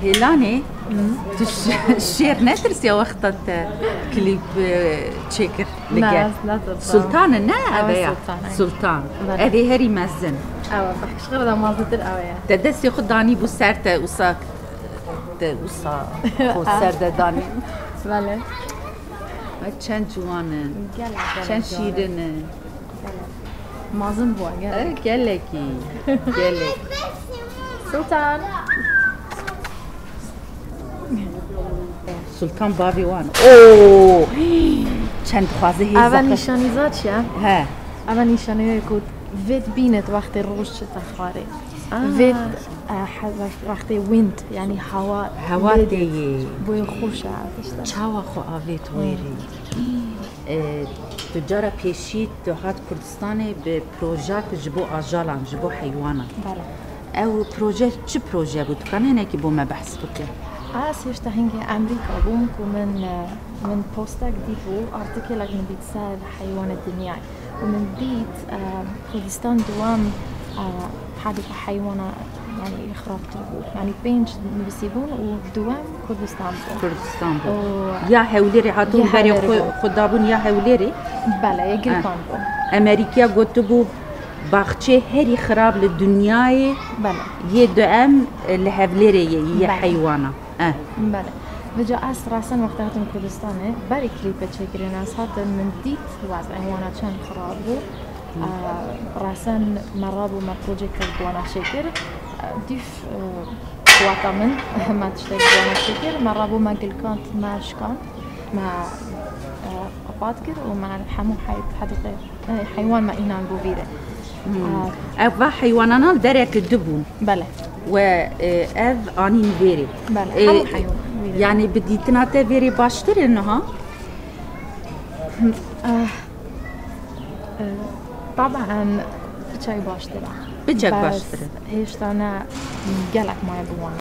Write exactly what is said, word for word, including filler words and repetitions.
Hêlanê, tu ş- şêr netirsiya wexta te klîp e, çêkir li Ne, gel? ez netirsim. Sultan e, ne? Ew Ev e ya. Sultan e. Sultan. Bele. Ev ê herî mezin. Ew e, bexşixir de mazitir ew e. Te destê xwe danî bû ser te, wisa te wisa xwe ser de danî. Bele. Ay, çend ciwan in. Gelek, gelek Çend ciwan in. şîrin in. Mazin bû, gelek. Ay, gelekî. Gelek. Sultan. Sultan bavê wan. Oo! Çend dixwaze hêza Ava xwe- nîşanîza çi ye? He. Ava nîşanîza ku vê dibînit wextê roj çi te xwarê. Ah. Vê e, he- wextê wind, yani hava. Hewa lê tê yê. Boy xweş e işte. Çawa xwe avêt wêrî. E, tu cara pêşî tu hat Kurdistanê bi projak ji bo ajalan, ji bo heywanan. Bele. Ew proje çi proje bû? Tu kanê hinekî bo me behs bike? Ez hêşta hingê Amerîka bûm ku min e, min postek dît û artikelek min dît ser heywanê dinyayê. Û min dît e, Kurdistan duwam e, hadîka heywana yani xirabtir bû. Yani pênc nivîsîbûn û duwam Kurdistan bû. Kurdistan bû. Û- Ya Hewlêrê hatibûn Ya berê Hewlêrê xwe, bû. xwe dabûn ya Hewlêrê. Bele, yê Girkan bû. Amerîkaya gotibû baxçê herî xirab li dinyayê Bele. yê duem li Hewlêrê ye, yê Bele. heywana. Eh. Bele. Vêca ez resen wexta hatim Kurdistanê, berî klîpe çêkirin ez hatim min dît wezê heywana çend xirab bû. Ee, Resen me rabû me projeyek bi wana çêkir. Ee, Dîf e, wata min me tiştek bi wana çêkir. Me rabû me gilkand, me şikand, me e, apat kir û me hemû hey- hedîqê e, heywan me înan bû vîrê. Ee, Ev va heywanana derek dibûn. Bele. We e, ev anîn vêrê. Bele, E, hemû heywan vîrê. Yani bi dîtina te vêrê baştir in niha? Taban piçek baştir e. Piçek Bes baştir e. Hêşta ne gelek maye bi wan